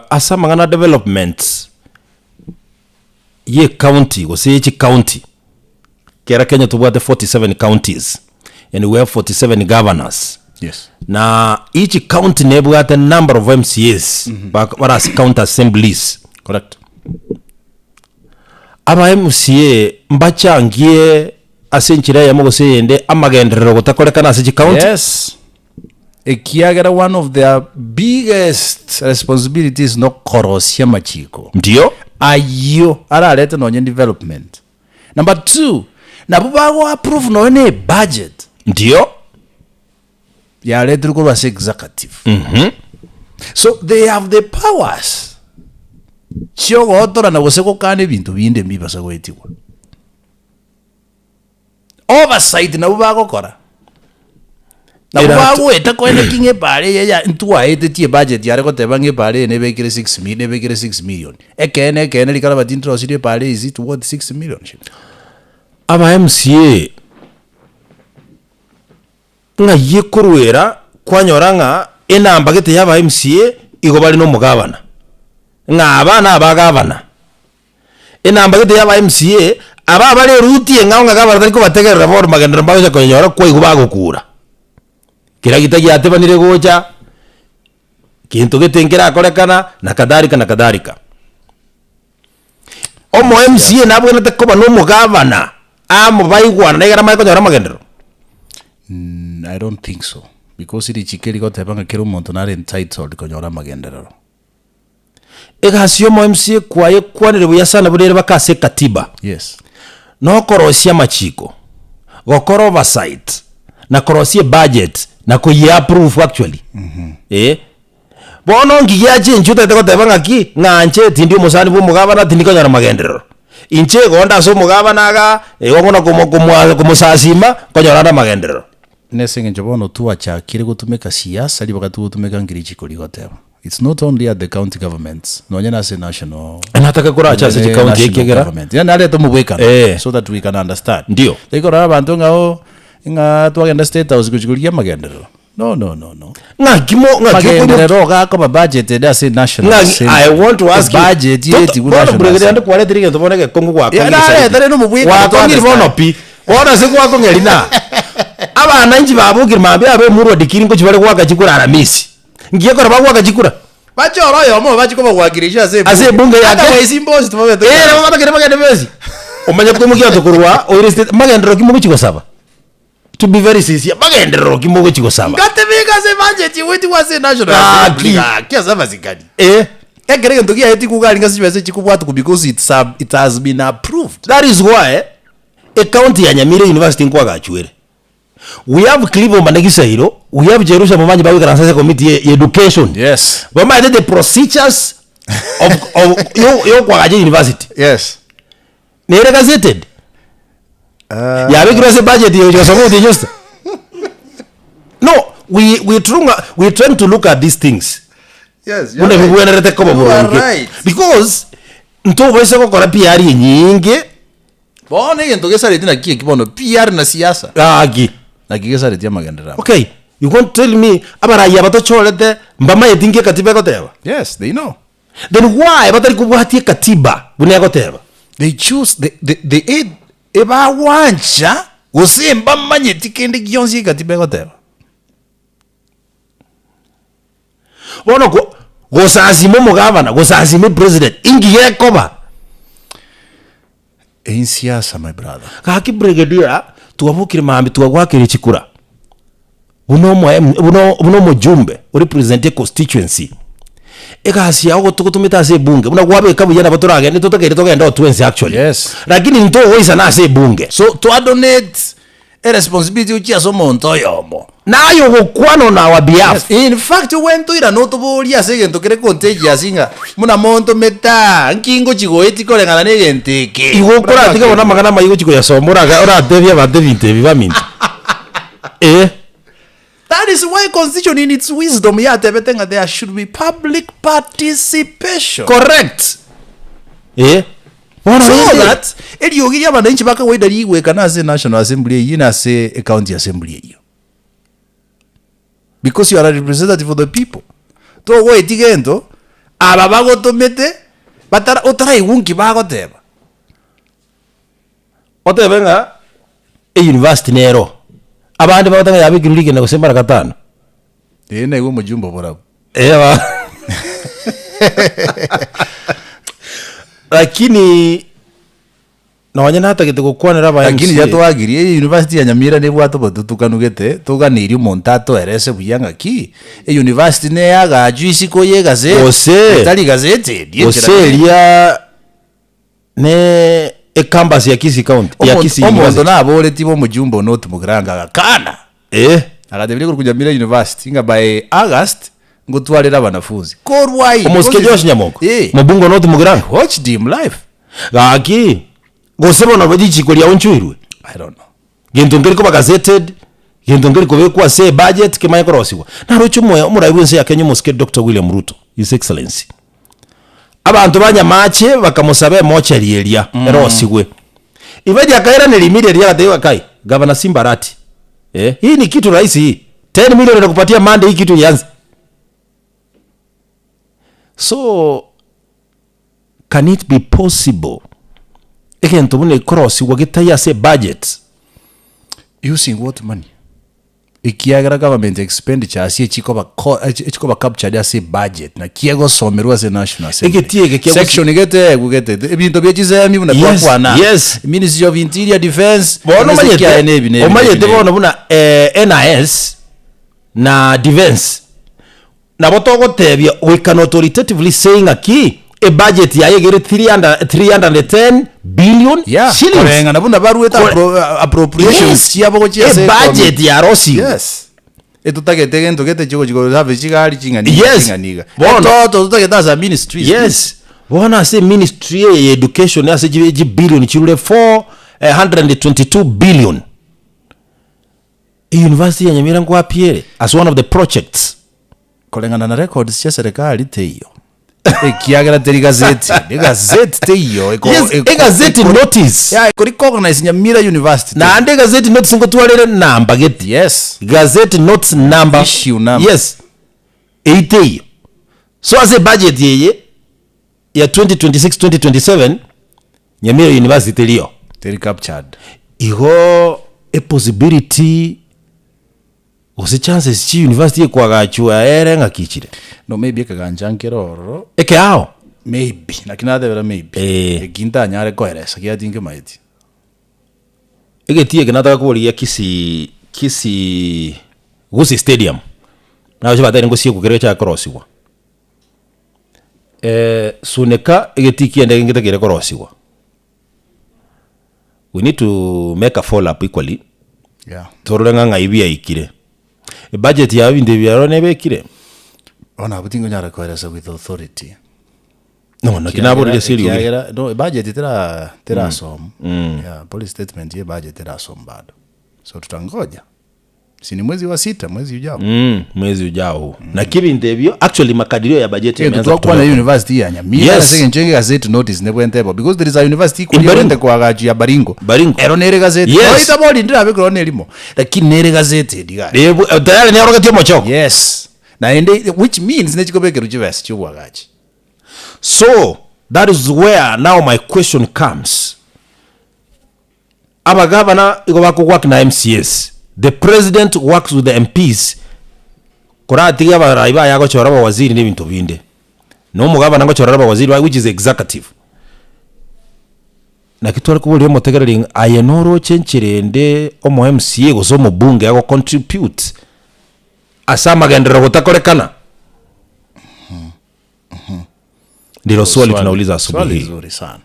Ase amang'ana a development ye ecounty gose ye chicounty, kera Kenya tobwate 47 counties and we have 47 governors. Yes. Na each county nebwate number of MCAs bak- bare ase county assemblies. Correct. Aba MCA mbachangie ase enchera eyemo gose eyende amagenderero gotakorekana ase chicounty. Yes. Ekiagera one of their biggest responsibilities nokorosia amachiko. Ndio. Ayio ararete nonye development. Number two, nabwo bago approve nonye ne ebudget. Ndio. Yaretirwe korwa ase executive. So they have the powers chiogotorana gose gokana ebinto binde mbibasa goetigwa. Oversight nabwo bagokora. Nabwo Erato- bagoeta koenda ki ng'a ebara eye ya ntwaetetie ebudget yare goteba ng'a ebara eye nebekire 6 mi nebekire 6 million. Ekeene ekeene rikarabati ntorosirie ebara is it worth 6 million shillings? Aba MCA ng'ai ekorwera kwanyora ng'a enamba gete ya aba MCA igo bare na omogabana, ng'a aba na abagabana. Enamba gete ya aba MCA, aba abare eruti eng'ao ng'a gabana tari kobategerera bono magenderero mbagocha koyenyora kwaigwa bagokura. Kera gita giatebanire gocha, kento gete nkerakorekana, na kadhalika na kadhalika. Omo MCA nabwenerete koba na omogabana amo baigwanane ekero amanye konyora amagenderero. I don't think so because richiko erigoteba ng'a kera omonto nare entitled konyora amagenderero. Egasi y'omo MCA kwayekwanire buya sana buna ere baka ase ekatiba. Yes. Nokorosia amachiko, gokora oversight, na korosia ebudget, na koyia approve actually. Eh. Bono nki giachenchia otagete goteba ng'aki, ng'a inche tindi omosani bwa omogabana tindi konyora magenderero. Inche igo onde ase omogabana igaa, igo buna komo komoa komosasima, nkonyora ande amagenderero. Nese eng'encho bono twachakire gotumeka siasa ribaga togotumeka nki richiko rigoteba. It's not only at the county governments, nonye nase national Nataka korache ase chicounty national ekiagera government. Yaani narete omobwekano Eh. so that we can understand. Ndio. Tari korora abanto ng'a oh, ng'a twagenda state house gochia korigia amagenderero. No, no, no, no. Ng'aki mo ng'aki okoimokia Magenderero gakoba budgeted ase national Ng'aki assembly. I want to ask you. Ebudget Toto- yetigwe bono national brigadier assembly. kwaretire egento bono egekong'u Yeah, gwakong'ire nareta zaidi. rende omobwekano to Gwakong'ire bono understand. pi. Bono ase gwakong'eri na abananchi babokire mambia abe emurwa dikiri ngochi bare goaka chikura aramisi. Ngiya ekero bagoaka chikura. Bachore oyomo bachie kobawakilisha ase Ase ebunge yake. Otherwise mbosi tobabete Eh, nabo batagete bagende besi. Omanye koimokia abanto korwa oire state magenderero ki mogochi gosaba? To be very sincere, magenderero ki mogochi gosaba? Ngatebeka ase ebudget egoetigwa ase national Gaki. assembly gaki ase amasikani. Eh, Ekero egento giaetigwe iga aringe ase chibesa chikobwatwa because it's a, it has been approved. that is why ecounty ya Nyamira University nkoagachwa ere. We have Clive Omane Gisairo, we have Jerusha Momanyi bagoikaransa ase committee ye ye education. Yes. Bamaete the procedures of, of yo- yokoagacha university. Yes. Nere gazetted. Yabekirwe ase budget ya gochia gosoma otienyi ase. No, we we trying we trying to look at these things. Yes, Buna bibwenerete koba You are boronge. right. Because ntobaisa gokora PR enyinge Bono egento gesareti naki eki bono PR na siasa. Gaki. Naki gesareti amagenderero aya. Okay, you want to tell me abarai aba tochorete mbamaeti nki ekatiba egoteba? Yes, they know. Then why batari kobwatia ekatiba buna egoteba? They choose, they, they, they, e, ebagwancha gose mbamanyeti kende gionsi ekatiba egoteba. Bono ko gosasima omogavana, gosasima epresident, inki gekoba? Eyio siasa my brother. Gaki brigadier, twabokire mambia twagwakire chikura, buna omo M buna buna omojumbe orepresent econstituency, egasi yago gotogotomete ase ebunge, buna gwabeka buya nabo toragende totakeire togende oo twensi actually. Yes. Lakini ntogoisana ase ebunge. So twadonate eresponsibility gochia ase omonto oyomo. Naye ogokwana on our behalf. Yes, in fact ogwentoirana otoborie ase egento kere contagious ng'a buna montomete aa, nki ngochi goetia koreng'ana na egento eke. Igo okoratiga bono amang'ana amaya ogochi koyasoma oraga oratebie abanto ebinto ebi baminto. Eh. That is why constitution in its wisdom yatebete ng'a there should be public participation. Correct. Eh. Bono So rende. that eriogi ria abananchi ba kawaida rigwekana ase National Assembly eyio na ase ecounty assembly eyio. Because you are a representative of the people. Togoetia gento. Aba bagotomete, batara otaraigwa nki bagoteba. Otebe ng'a euniversity nero, abande bagoteba ng'a yabekirwe rigena gose mara gatano. Ee naigwe omojumbe oborabu. Eh, ba- Lakini nonye natagete gokwanera aba Lakini MCA. yatwagirie eye university ya Nyamira nebwate obotutukanu gete, toganeirie omonto atoerese buya ng'aki, euniversity neyagachwa isiko ye egazeti, Gose- etari gazeti eria Gose enchera kere. eria ne ecampus ya Kisii County, ya Omonto Kisii omonto University. naboretie bo omojumbe one otimokera agakana. Eh. Agatebirie korwa Nyamira University ng'a by August ngotwarere abanafunzi. Korwa ayio Omosike because Josh Nyamoko, Eh. mobunge one otimokera. I watched him live. Gaki, gose bono richiko riaonchoirwe? I don't know. Gento nkeri koba gazetted, gento nkeri kobekwa ase ebudget kemanye korosigwa. Naroche omoya omorai bwense ya Kenya omosike Doctor William Ruto, His Excellency. Abanto ba Nyamache bakamosaba emochari eria erosigwe. Ibaji akairaneria immediately agateba kai, Gavana Simba Arati, eh, hii ni kitu rahisi hii. 10 million nakupatia Monday hii kitu ianze. So can it be possible egento buna ekorosigwa getai ase ebudget? Using what money? Ekiagera government expenditures echikoba co echikoba captured ase ebudget naki egosomerwa ase national assembly. Egetii eke kia Section gete egwe gete ebinto bie chisemi buna Yes, twakwana. yes. Ministry of Interior Defence Bono emesiki omanyete aye nebi nebi omanyete nebi nebi. bono buna NIS na defence Nabo togotebia, we can authoritatively say ng'aki ebudget yaye iga ere 310 billion Yeah, shillings. koreng'ana buna baruete Kore- appropriations Yes, chiabo gochia ase ebudget economy. yarosiwe. Yes. Etotagete egento gete chigochi gosabe chigari ching'ani iga, Yes. ching'ani iga. Bono. Etoto totagete ase ministries. Yes. Bono ase eministry eye ya education ase chibillion chirure 422 billion. Euniversity ya Nyamira nkoapia ere as one of the projects. Koreng'ana na records chia serikali teiyo. Ekiagera teri gazeti. Egazeti teiyo. Eko, Yes, eko, egazeti eko, notice. Yeah, eko recognize Nyamira University. teiyo. Naende egazeti notice ngotwarere namba gete. Yes. Gazette notes number. Issue number. Yes. Eyio teiyo. So ase ebudget eye ya 2026-2027 Nyamira University teriyo. Teri captured. Igo epossibility gose chances chi university ekwagachwa ere ng'aki chire? No maybe ekegancha nkere ororo. Ekeao? Maybe, naki natebera maybe. Eh. Eki ntanyare koeresa ekiagera tinkemaeti. Egetii eke nataka koborigia Kisii Kisii Gusii Stadium, naroche batebire ngosiekwa kere gechake korosigwa. Suneka egetii kiende gento kere korosigwa. We need to make a follow up equally, Yeah. torore ng'a ng'ai biaikire. Ebudget ya ebinto ebi aro nebekire? Bono abwo tingonyara koeresa with authority. No, naki naborire ase eriogi. Ekiagera no ebudget tera terasoma. Yeah, policy statement ya ebudget terasoma bado. So tutangoja. Si ni mwezi wa sita, mwezi ujao. Mwezi ujao huu. Naki ebinto ebio actually makadirio ya bajeti Egento yameanza twakwana kutolewa. university ya Nyamira Yes. ase eng'encho egazeti notice nebwente ebo because there is a university In kuria Baringo. bwente koagachwa ya Baringo. Baringo. Ero nere gazeti. Yes. Oita bori ndirabe korwa nerimo. Lakini nere gazeti eria iga. Ebu- eh, tayari neorogetie omochoko. Yes. Naende which means nechikobekerwa chibesa chia obwagachi. So that is where now my question comes. Abagavana igo bakowork na MCAs, the president works with the MPs koratige abarai baye agochora abawaziri na ebinto binde. Na omogavana ngochora are abawaziri baye which is executive. Naki tware koboria omotegereri ng'a aye noroche enchera ende omo MCA gose omobunge ago contribute ase amagenderero gotakorekana? Ndilo swali tunauliza asubuhi Swali hii. zuri sana.